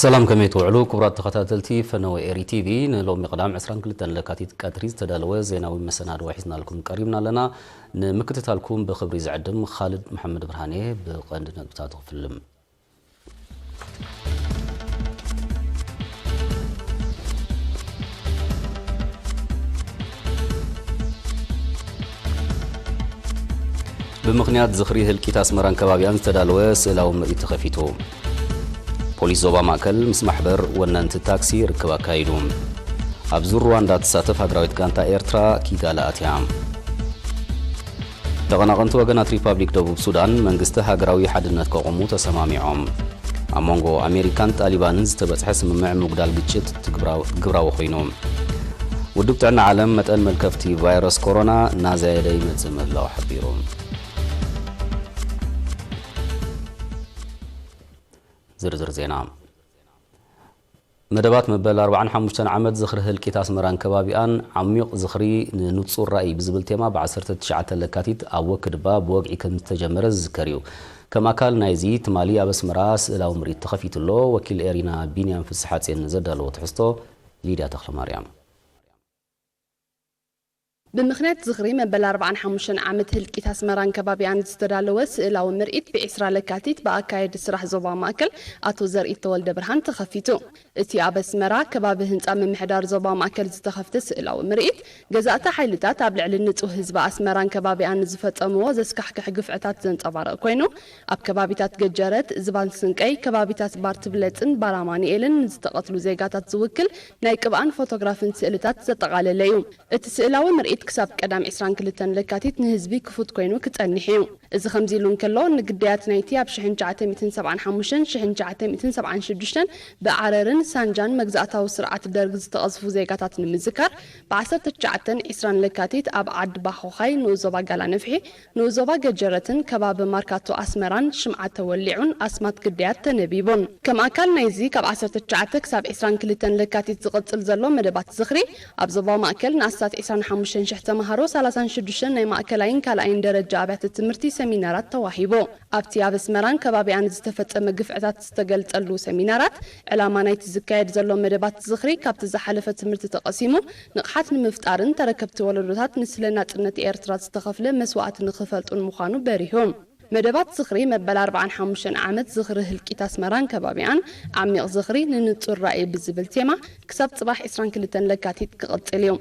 ሰላም፣ ከመይ ትውዕሉ ክቡራት ተኸታተልቲ ፈነወ ኤሪ ቲቪ? ንሎሚ ቅዳም ዕስራን ክልተን ለካቲት ቀትሪ ዝተዳለወ ዜናዊ መሰናድዎ ሒዝናልኩም ቀሪብና ኣለና። ንምክትታልኩም ብኽብሪ ዝዕድም ኻልድ መሓመድ ብርሃኔ። ብቐንዲ ነጥብታቱ ክፍልም። ብምኽንያት ዝኽሪ ህልቂት ኣስመራን ከባቢኣን ዝተዳለወ ስእላዊ ምርኢት ተኸፊቱ። ፖሊስ ዞባ ማእከል ምስ ማሕበር ወነንቲ ታክሲ ርክብ ኣካይዱ። ኣብ ዙር ሩዋንዳ ትሳተፍ ሃገራዊት ጋንታ ኤርትራ ኪጋላ ኣትያ። ተቐናቐንቲ ወገናት ሪፓብሊክ ደቡብ ሱዳን መንግስቲ ሃገራዊ ሓድነት ከቑሙ ተሰማሚዖም። ኣብ መንጎ ኣሜሪካን ጣሊባንን ዝተበጽሐ ስምምዕ ምጉዳል ግጭት ትግብራው-፣ ግብራዊ ኮይኑ። ውድብ ጥዕና ዓለም መጠን መልከፍቲ ቫይረስ ኮሮና እናዘየደ ይመጽእ ምህላው ሓቢሩ። ዝርዝር ዜና። መደባት መበል ኣርባዓን ሓሙሽተን ዓመት ዝኽሪ ህልቂት ኣስመራን ከባቢኣን ዓሚቕ ዝኽሪ ንንጹር ራእይ ብዝብል ቴማ ብ ዓሰርተ ትሽዓተ ለካቲት ኣብ ወክድባ ብወግዒ ከም ዝተጀመረ ዝዝከር እዩ። ከም ኣካል ናይዚ ትማሊ ኣብ ኣስመራ ስእላዊ ምርኢት ተኸፊቱ ኣሎ። ወኪል ኤሪና ቢንያም ፍስሓጼን ዘዳለዎ ትሕዝቶ ሊድያ ተኽለማርያም። ብምኽንያት ዝኽሪ መበል ኣርባዓን ሓሙሽተን ዓመት ህልቂት ኣስመራን ከባቢኣን ዝተዳለወ ስእላዊ ምርኢት ብዒስራ ለካቲት ብኣካየዲ ስራሕ ዞባ ማእከል ኣቶ ዘርኢ ተወልደ ብርሃን ተኸፊቱ። እቲ ኣብ ኣስመራ ከባቢ ህንጻ ምምሕዳር ዞባ ማእከል ዝተኸፍተ ስእላዊ ምርኢት፣ ገዛእቲ ሓይልታት ኣብ ልዕሊ ንጹህ ህዝቢ ኣስመራን ከባቢኣን ንዝፈጸምዎ ዘስካሕክሕ ግፍዕታት ዘንጸባርቕ ኮይኑ፣ ኣብ ከባቢታት ገጀረት፣ ዝባን ስንቀይ፣ ከባቢታት ባርትብለጽን ባራማኑኤልን ንዝተቐትሉ ዜጋታት ዝውክል ናይ ቅብኣን ፎቶግራፍን ስእልታት ዘጠቓለለ እዩ። እቲ ስእላዊ ምርኢት ክሳብ ቀዳም ዕስራን ክልተን ለካቲት ንህዝቢ ክፉት ኮይኑ ክጸንሕ እዩ። እዚ ከምዚ ኢሉ እንከሎ፣ ንግዳያት ናይቲ ኣብ ሽሕን ትሽዓተ ሚእትን ሰብዓን ሓሙሽተን ሽሕን ትሽዓተ ሚእትን ሰብዓን ሽዱሽተን ብዓረርን ሳንጃን መግዛእታዊ ስርዓት ደርግ ዝተቐዝፉ ዜጋታት ንምዝካር፣ ብ ዓሰርተ ትሽዓተን ዕስራን ለካቲት ኣብ ዓዲ ባኾኻይ ንኡስ ዞባ ጋላ ነፍሒ፣ ንኡስ ዞባ ገጀረትን ከባቢ ማርካቶ ኣስመራን ሽምዓ ተወሊዑን ኣስማት ግዳያት ተነቢቡን። ከም ኣካል ናይዚ ካብ ዓሰርተ ትሽዓተ ክሳብ ዕስራን ክልተን ለካቲት ዝቕጽል ዘሎ መደባት ዝኽሪ፣ ኣብ ዞባ ማእከል ንኣስታት ዕስራን ሓሙሽተን ሽሕ ተመሃሮ፣ ሰላሳን ሽዱሽተን ናይ ማእከላይን ካልኣይን ደረጃ ኣብያተ ትምህርቲ ሰሚናራት ተዋሂቡ። ኣብቲ ኣብ ኣስመራን ከባቢኣን ዝተፈጸመ ግፍዕታት ዝተገልጸሉ ሰሚናራት፣ ዕላማ ናይቲ ዝካየድ ዘሎ መደባት ዝኽሪ ካብቲ ዝሓለፈ ትምህርቲ ተቐሲሙ ንቕሓት ንምፍጣርን ተረከብቲ ወለዶታት ንስለ ናጽነት ኤርትራ ዝተኸፍለ መስዋእቲ ንኽፈልጡን ምዃኑ በሪሁ። መደባት ዝኽሪ መበል ኣርባዓን ሓሙሽተን ዓመት ዝኽሪ ህልቂት ኣስመራን ከባቢኣን፣ ዓሚቕ ዝኽሪ ንንጹር ራእይ ብዝብል ቴማ ክሳብ ጽባሕ ዕስራን ክልተን ለካቲት ክቕጽል እዩ።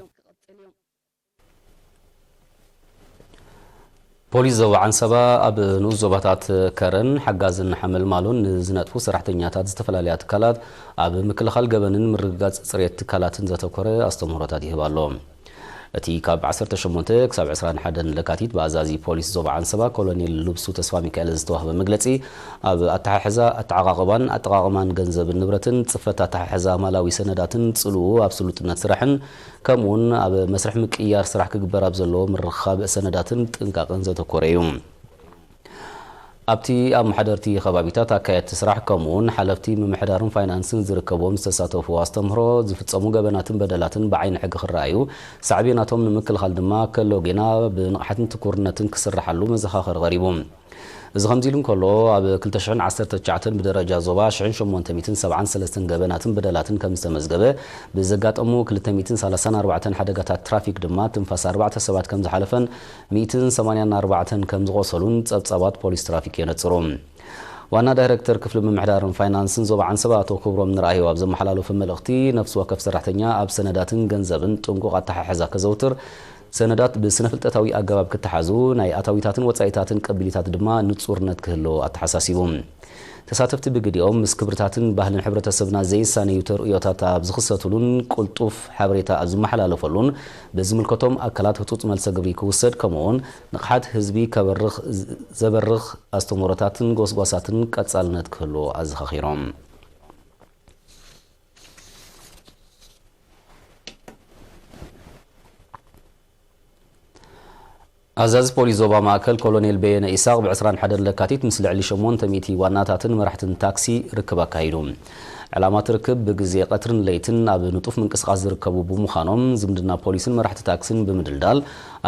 ፖሊስ ዞባ ዓንሰባ ኣብ ንኡስ ዞባታት ከረን ሓጋዝን ሓመልማሎን ንዝነጥፉ ሰራሕተኛታት ዝተፈላለያ ትካላት ኣብ ምክልኻል ገበንን ምርግጋጽ ጽሬት ትካላትን ዘተኮረ ኣስተምህሮታት ይህብ ኣሎ። እቲ ካብ ዓሰርተ ሸሞንተ ክሳብ ዕስራን ሓደን ለካቲት ብኣዛዚ ፖሊስ ዞባ ዓንሰባ ኮሎኔል ልብሱ ተስፋ ሚካኤል ዝተዋህበ መግለጺ፣ ኣብ ኣተሓሕዛ ኣተዓቓቕባን ኣጠቓቕማን ገንዘብን ንብረትን፣ ጽፈት ኣተሓሕዛ ማላዊ ሰነዳትን ጽልኡ ኣብ ስሉጥነት ስራሕን፣ ከምኡውን ኣብ መስርሕ ምቅይያር ስራሕ ክግበር ኣብ ዘለዎ ምርኻብ ሰነዳትን ጥንቃቕን ዘተኮረ እዩ። ኣብቲ ኣመሓደርቲ ከባቢታት፣ ኣካየድቲ ስራሕ፣ ከምኡውን ሓለፍቲ ምምሕዳርን ፋይናንስን ዝርከብዎም ዝተሳተፉ ኣስተምህሮ፣ ዝፍጸሙ ገበናትን በደላትን ብዓይኒ ሕጊ ክረኣዩ፣ ሳዕቤናቶም ንምክልኻል ድማ ከሎ ጌና ብንቕሓትን ትኩርነትን ክስርሓሉ መዘኻኸሪ ቀሪቡ። እዚ ከምዚ ኢሉ እንከሎ፣ ኣብ ክልተ ሽሕን ዓሰርተ ትሽዓተን ብደረጃ ዞባ ሽሕን ሸሞንተ ሚእትን ሰብዓን ሰለስተን ገበናትን በደላትን ከም ዝተመዝገበ፣ ብዘጋጠሙ ክልተ ሚእትን ሰላሳን ኣርባዕተን ሓደጋታት ትራፊክ ድማ ትንፋስ ኣርባዕተ ሰባት ከም ዝሓለፈን ሚእትን ሰማንያን ኣርባዕተን ከም ዝቖሰሉን ጸብጻባት ፖሊስ ትራፊክ የነጽሩ። ዋና ዳይረክተር ክፍሊ ምምሕዳርን ፋይናንስን ዞባ ዓንሰባ ኣቶ ክብሮም ንርኣዮ ኣብ ዘመሓላለፎ መልእኽቲ፣ ነፍሲ ወከፍ ሰራሕተኛ ኣብ ሰነዳትን ገንዘብን ጥንቁቕ ኣተሓሕዛ ከዘውትር፣ ሰነዳት ብስነ-ፍልጠታዊ ኣገባብ ክተሓዙ፣ ናይ ኣታዊታትን ወጻኢታትን ቀቢሊታት ድማ ንጹርነት ክህልዎ ኣተሓሳሲቡ። ተሳተፍቲ ብግዲኦም፣ ምስ ክብርታትን ባህልን ሕብረተሰብና ዘይሳነዩ ተርእዮታት ኣብ ዝኽሰቱሉን ቅልጡፍ ሓበሬታ ኣብ ዝመሓላለፈሉን፣ ብዝምልከቶም ኣካላት ህጹጽ መልሰ ግብሪ ክውሰድ፣ ከምኡውን ንቕሓት ህዝቢ ከበርኽ ዘበርኽ ኣስተምህሮታትን ጎስጓሳትን ቀጻልነት ክህልዎ ኣዘኻኺሮም። ኣዛዚ ፖሊስ ዞባ ማእከል ኮሎኔል በየነ ኢሳቕ ብ ዕስራን ሓደን ለካቲት ምስ ልዕሊ ሸሞንተ ሚእቲ ዋናታትን መራሕትን ታክሲ ርክብ ኣካይዱ። ዕላማ እቲ ርክብ ብግዜ ቀትርን ለይትን ኣብ ንጡፍ ምንቅስቓስ ዝርከቡ ብምዃኖም ዝምድና ፖሊስን መራሕቲ ታክሲን ብምድልዳል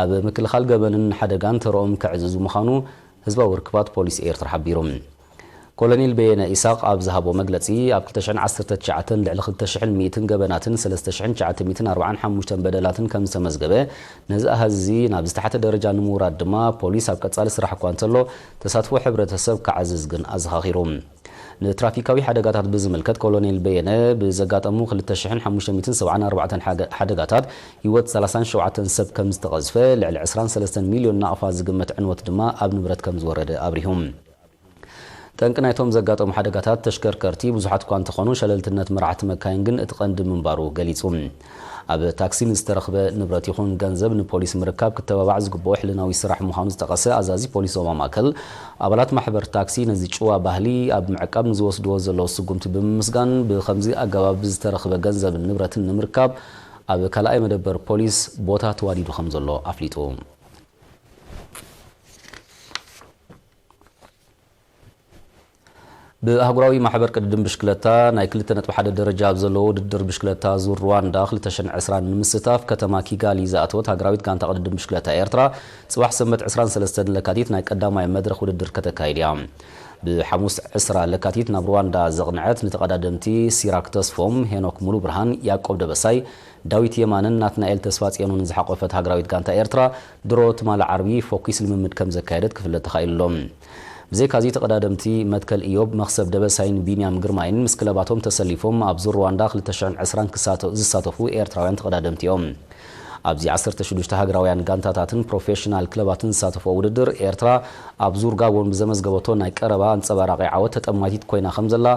ኣብ ምክልኻል ገበንን ሓደጋን ተረኦም ከዕዝዙ ምዃኑ ህዝባዊ ርክባት ፖሊስ ኤርትራ ሓቢሩ። ኮሎኔል በየነ ኢሳቕ ኣብ ዝሃቦ መግለጺ፣ ኣብ ክልተ ሽሕን ዓሰርተ ትሽዓተን ልዕሊ ክልተ ሽሕን ሚእትን ገበናትን ሰለስተ ሽሕን ትሽዓተ ሚእትን ኣርባዓን ሓሙሽተን በደላትን ከም ዝተመዝገበ፣ ነዚ ኣሃዝ እዚ ናብ ዝተሓተ ደረጃ ንምውራድ ድማ ፖሊስ ኣብ ቀጻሊ ስራሕ እኳ እንተሎ፣ ተሳትፎ ሕብረተሰብ ክዓዝዝ ግን ኣዘኻኺሩ። ንትራፊካዊ ሓደጋታት ብዝምልከት ኮሎኔል በየነ፣ ብዘጋጠሙ ክልተ ሽሕን ሓሙሽተ ሚእትን ሰብዓን ኣርባዕተን ሓገ-፣ ሓደጋታት ህይወት ሰላሳን ሸውዓተን ሰብ ከም ዝተቐዝፈ፣ ልዕሊ ዕስራን ሰለስተን ሚልዮን ናቕፋ ዝግመት ዕንወት ድማ ኣብ ንብረት ከም ዝወረደ ኣብሪሁ። ጠንቂ ናይቶም ዘጋጠሙ ሓደጋታት ተሽከርከርቲ ብዙሓት እኳ እንተኾኑ፣ ሸለልትነት መራሕቲ መካይን ግን እቲ ቀንዲ ምንባሩ ገሊጹ። ኣብ ታክሲ ንዝተረኽበ ንብረት ይኹን ገንዘብ ንፖሊስ ምርካብ ክተባባዕ ዝግብኦ ሕልናዊ ስራሕ ምዃኑ ዝጠቐሰ ኣዛዚ ፖሊስ ዞባ ማእከል፣ ኣባላት ማሕበር ታክሲ ነዚ ጭዋ ባህሊ ኣብ ምዕቃብ ንዝወስድዎ ዘለዉ ስጉምቲ ብምምስጋን፣ ብኸምዚ ኣገባብ ዝተረኽበ ገንዘብን ንብረትን ንምርካብ ኣብ ካልኣይ መደበር ፖሊስ ቦታ ተዋዲዱ ከም ዘሎ ኣፍሊጡ። ብኣህጉራዊ ማሕበር ቅድድም ብሽክለታ ናይ ክልተ ነጥቢ ሓደ ደረጃ ኣብ ዘለዎ ውድድር ብሽክለታ ዙር ሩዋንዳ ክልተ ሽሕን ዕስራን ንምስታፍ ከተማ ኪጋሊ ዝኣተወት ሃገራዊት ጋንታ ቅድድም ብሽክለታ ኤርትራ፣ ጽባሕ ሰንበት ዕስራን ሰለስተን ለካቲት ናይ ቀዳማይ መድረኽ ውድድር ከተካይድ እያ። ብሓሙስ ዕስራ ለካቲት ናብ ሩዋንዳ ዘቕንዐት ንተቐዳደምቲ ሲራክ ተስፎም፣ ሄኖክ ሙሉብርሃን፣ ያዕቆብ ደበሳይ፣ ዳዊት የማነን ናትናኤል ተስፋጽዮንን ዝሓቖፈት ሃገራዊት ጋንታ ኤርትራ፣ ድሮ ትማሊ ዓርቢ ፎኪስ ልምምድ ከም ዘካየደት ክፍለጥ ተኻኢሉ ኣሎ። ብዘይካዚ ተቐዳደምቲ መትከል ኢዮብ፣ መኽሰብ ደበሳይን ቢንያም ግርማይን ምስ ክለባቶም ተሰሊፎም ኣብ ዙር ሩዋንዳ ክልተ ሽሕን ዕስራን ክሳተ-፣ ዝሳተፉ ኤርትራውያን ተቐዳደምቲ እዮም። ኣብዚ ዓሰርተ ሽዱሽተ ሃገራውያን ጋንታታትን ፕሮፌሽናል ክለባትን ዝሳተፍዎ ውድድር፣ ኤርትራ ኣብ ዙር ጋቦን ብዘመዝገበቶ ናይ ቀረባ ኣንጸባራቒ ዓወት ተጠማቲት ኮይና ከም ዘላ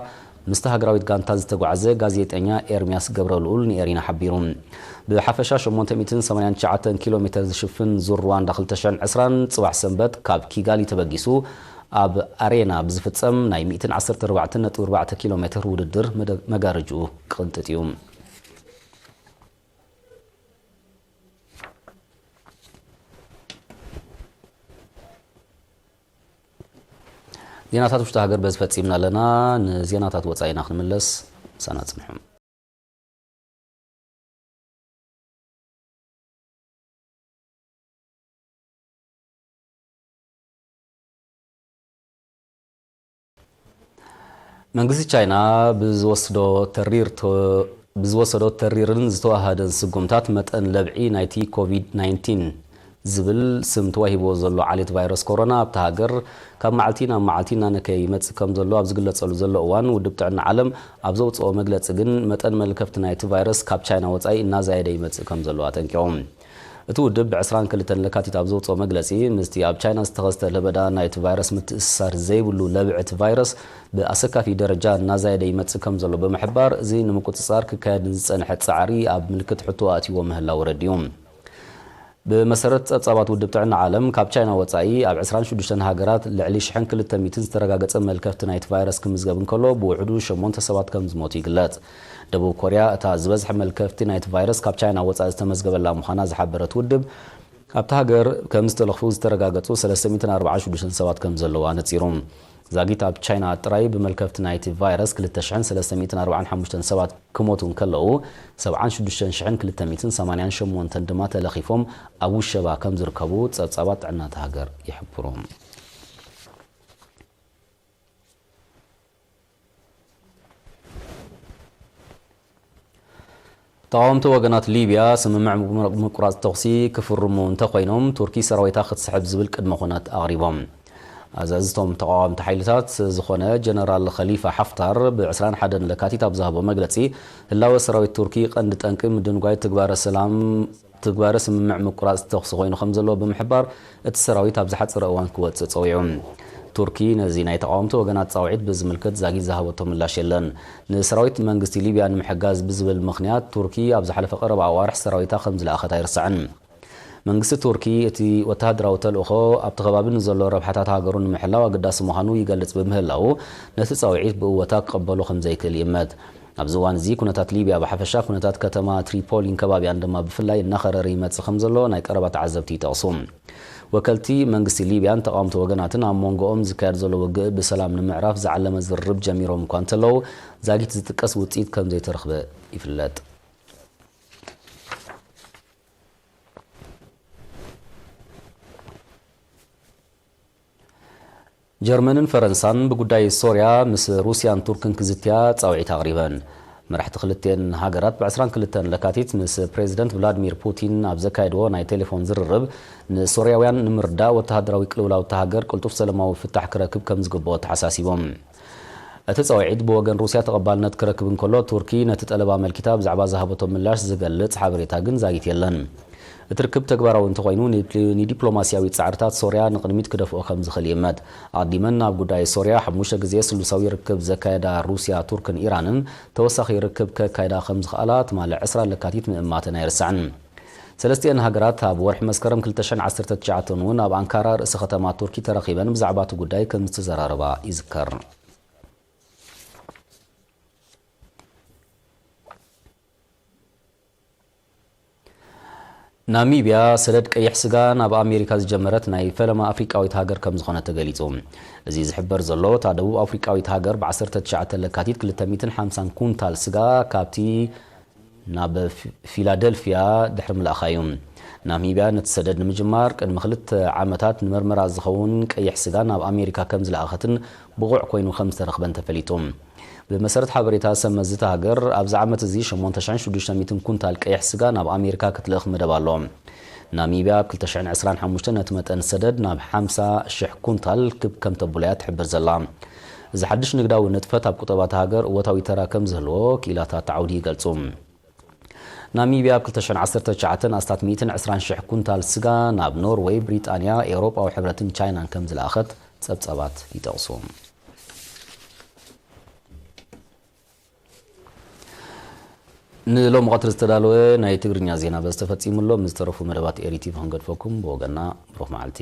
ምስቲ ሃገራዊት ጋንታ ዝተጓዕዘ ጋዜጠኛ ኤርሚያስ ገብረልኡል ንኤሪና ሓቢሩ። ብሓፈሻ ሸሞንተ ሚእትን ሰማንያን ትሽዓተን ኪሎ ሜተር ዝሽፍን ዙር ሩዋንዳ ክልተ ሽሕን ዕስራን ጽባሕ ሰንበት ካብ ኪጋሊ ተበጊሱ ኣብ ኣሬና ብዝፍጸም ናይ ሚእትን ዓሰርተ ኣርባዕተን ነጥቢ ኣርባዕተ ኪሎ ሜተር ውድድር መደ-፣ መጋረጅኡ ክቕንጥጥ እዩ። ዜናታት ውሽጢ ሃገር በዚ ፈጺምና ኣለና። ንዜናታት ወጻኢና ክንምለስ፣ ምሳና ጽንሑ። መንግስቲ ቻይና ብዝወስዶ ተሪር ተ-፣ ብዝወሰዶ ተሪርን ዝተዋሃደን ስጉምታት መጠን ለብዒ ናይቲ ኮቪድ ናይንቲን ዝብል ስም ተዋሂብዎ ዘሎ ዓሌት ቫይረስ ኮሮና ኣብታ ሃገር ካብ መዓልቲ ናብ መዓልቲ እናነከየ ይመጽእ ከም ዘሎ ኣብ ዝግለጸሉ ዘሎ እዋን፣ ውድብ ጥዕና ዓለም ኣብ ዘውጽኦ መግለጺ ግን መጠን መልከፍቲ ናይቲ ቫይረስ ካብ ቻይና ወጻኢ እናዛየደ ይመጽእ ከም ዘሎ ኣጠንቂቖም። እቲ ውድብ ብዕስራን ክልተን ለካቲት ኣብ ዘውጽኦ መግለጺ፣ ምስቲ ኣብ ቻይና ዝተኸስተ ለበዳ ናይቲ ቫይረስ ምትእስሳር ዘይብሉ ለብዒ እቲ ቫይረስ ብኣሰካፊ ደረጃ እናዛየደ ይመጽእ ከም ዘሎ ብምሕባር፣ እዚ ንምቁጽጻር ክካየድ ንዝጸንሐ ጻዕሪ ኣብ ምልክት ሕቶ ኣእትይዎ ምህላው ኣረዲኡ። ብመሰረት ጸብጻባት ውድብ ጥዕና ዓለም፣ ካብ ቻይና ወጻኢ ኣብ ዕስራን ሽዱሽተን ሃገራት ልዕሊ ሽሕን ክልተ ሚእትን ዝተረጋገጸ መልከፍቲ ናይቲ ቫይረስ ክምዝገብ እንከሎ፣ ብውሕዱ ሸሞንተ ሰባት ከም ዝሞቱ ይግለጽ። ደቡብ ኮርያ እታ ዝበዝሐ መልከፍቲ ናይቲ ቫይረስ ካብ ቻይና ወጻኢ ዝተመዝገበላ ምዃና ዝሓበረት ውድብ፣ ኣብታ ሃገር ከም ዝተለኽፉ ዝተረጋገጹ ሰለስተ ሚእትን ኣርባዓን ሽዱሽተን ሰባት ከም ዘለዉ ኣነጺሩ። ዛጊት ኣብ ቻይና ጥራይ ብመልከፍቲ ናይቲ ቫይረስ ክልተ ሽሕን ሰለስተ ሚእትን ኣርባዓን ሓሙሽተን ሰባት ክሞቱ እንከለዉ፣ ሰብዓን ሽዱሽተ ሽሕን ክልተ ሚእትን ሰማንያን ሸሞንተን ድማ ተለኺፎም ኣብ ውሸባ ከም ዝርከቡ ጸብጻባት ጥዕና እታ ሃገር ይሕብሩ። ተቓወምቲ ወገናት ሊብያ ስምምዕ ምቁራጽ ተኹሲ ክፍርሙ እንተኾይኖም፣ ቱርኪ ሰራዊታ ክትስሕብ ዝብል ቅድመ ኩነት ኣቕሪቦም። ኣዛዚ እቶም ተቓወምቲ ሓይልታት ዝኾነ ጀነራል ኸሊፋ ሓፍታር ብ ዕስራን ሓደን ለካቲት ኣብ ዝሃቦ መግለጺ፣ ህላወ ሰራዊት ቱርኪ ቀንዲ ጠንቂ ምድንጓይ ትግባረ ሰላም፣ ትግባረ ስምምዕ ምቁራጽ ተኹሲ ኮይኑ ከም ዘሎ ብምሕባር፣ እቲ ሰራዊት ኣብ ዝሓጸረ እዋን ክወጽእ ጸዊዑ። ቱርኪ ነዚ ናይ ተቓወምቲ ወገናት ጻውዒት ብዝምልከት ዛጊት ዝሃበቶ ምላሽ የለን። ንሰራዊት መንግስቲ ሊብያ ንምሕጋዝ ብዝብል ምኽንያት፣ ቱርኪ ኣብ ዝሓለፈ ቀረባ ኣዋርሕ ሰራዊታ ከም ዝለኣኸት ኣይርሳዕን። መንግስቲ ቱርኪ፣ እቲ ወተሃደራዊ ተልእኾ ኣብቲ ከባቢ ንዘሎ ረብሓታት ሃገሩ ንምሕላው ኣገዳሲ ምዃኑ ይገልጽ ብምህላዉ፣ ነቲ ጻውዒት ብእወታ ክቕበሎ ከም ዘይክእል ይእመት። ኣብዚ እዋን እዚ፣ ኩነታት ሊብያ ብሓፈሻ፣ ኩነታት ከተማ ትሪፖሊን ከባቢኣን ድማ ብፍላይ እናኸረረ ይመጽእ ከም ዘሎ ናይ ቀረባ ተዓዘብቲ ይጠቕሱ። ወከልቲ መንግስቲ ሊብያን ተቓወምቲ ወገናትን ኣብ መንጎኦም ዝካየድ ዘሎ ውግእ ብሰላም ንምዕራፍ ዝዓለመ ዝርርብ ጀሚሮም እኳ እንተለዉ፣ ዛጊት ዝጥቀስ ውጽኢት ከም ዘይተረኽበ ይፍለጥ። ጀርመንን ፈረንሳን ብጉዳይ ሶርያ ምስ ሩስያን ቱርክን ክዝትያ ጻውዒት ኣቕሪበን። መራሕቲ ክልቴን ሃገራት ብ ዕስራን ክልተን ለካቲት ምስ ፕሬዚደንት ቭላድሚር ፑቲን ኣብ ዘካየድዎ ናይ ቴሌፎን ዝርርብ፣ ንሶርያውያን ንምርዳእ ወተሃደራዊ ቅልውላው እታ ሃገር ቅልጡፍ ሰለማዊ ፍታሕ ክረክብ ከም ዝግብኦ ተሓሳሲቦም። እቲ ጻውዒት ብወገን ሩስያ ተቐባልነት ክረክብ እንከሎ፣ ቱርኪ ነቲ ጠለብ ኣመልኪታ ብዛዕባ ዝሃበቶ ምላሽ ዝገልጽ ሓበሬታ ግን ዛጊት የለን። እቲ ርክብ ተግባራዊ እንተኾይኑ፣ ንዲፕ-፣ ንዲፕሎማስያዊ ጻዕርታት ሶርያ ንቕድሚት ክደፍኦ ከም ዝኽእል ይእመት። ኣቕዲመን ኣብ ጉዳይ ሶርያ ሓሙሽተ ግዜ ስሉሳዊ ርክብ ዘካየዳ ሩስያ፣ ቱርክን ኢራንን ተወሳኺ ርክብ ከካይዳ ከም ዝኽኣላ ትማሊ ዕስራ ለካቲት ምእማተን ኣይርሳዕን። ሰለስቲአን ሃገራት ኣብ ወርሒ መስከረም ክልተ ሽሕን ዓሰርተ ትሽዓተን እውን ኣብ ኣንካራ ርእሰ ከተማ ቱርኪ ተራኺበን ብዛዕባ እቲ ጉዳይ ከም ዝተዘራረባ ይዝከር። ናሚብያ ሰደድ ቀይሕ ስጋ ናብ ኣሜሪካ ዝጀመረት ናይ ፈለማ ኣፍሪቃዊት ሃገር ከም ዝኾነ ተገሊጹ። እዚ ዝሕበር ዘሎ፣ እታ ደቡብ ኣፍሪቃዊት ሃገር ብ ዓሰርተ ትሽዓተ ለካቲት ክልተ ሚእትን ሓምሳን ኩንታል ስጋ ካብቲ ናብ ፊ-፣ ፊላደልፊያ ድሕሪ ምልኣኻ እዩ። ናሚብያ ነቲ ሰደድ ንምጅማር ቅድሚ ክልተ ዓመታት ንመርመራ ዝኸውን ቀይሕ ስጋ ናብ ኣሜሪካ ከም ዝለኣኸትን ብቑዕ ኮይኑ ከም ዝተረኽበን ተፈሊጡ። ብመሰረት ሓበሬታ ሰብ መዚ እታ ሃገር፣ ኣብዚ ዓመት እዚ ሸሞንተ ሽሕን ሽዱሽተ ሚእትን ኩንታል ቀይሕ ስጋ ናብ ኣሜሪካ ክትልእኽ መደብ ኣሎ። ናሚብያ ኣብ ክልተ ሽሕን ዕስራን ሓሙሽተን ነቲ መጠን ሰደድ ናብ ሓምሳ ሽሕ ኩንታል ክብ ከም ተብሎ እያ ትሕብር ዘላ። እዚ ሓድሽ ንግዳዊ ንጥፈት ኣብ ቁጠባ እታ ሃገር እወታዊ ተራ ከም ዝህልዎ ክኢላታት ዓውዲ ይገልጹ። ናሚብያ ኣብ ክልተ ሽሕን ዓሰርተ ትሽዓተን ኣስታት ሚእትን ዕስራን ሽሕ ኩንታል ስጋ ናብ ኖርወይ፣ ብሪጣንያ፣ ኤውሮጳዊ ሕብረትን ቻይናን ከም ዝለኣኸት ጸብጻባት ይጠቕሱ። ንሎሚ ቀትሪ ዝተዳለወ ናይ ትግርኛ ዜና በዚ ተፈጺሙ ኣሎ። ምስ ዝተረፉ መደባት ኤሪ ቲቪ ክንገድፈኩም። ብወገንና ብሩኽ መዓልቲ።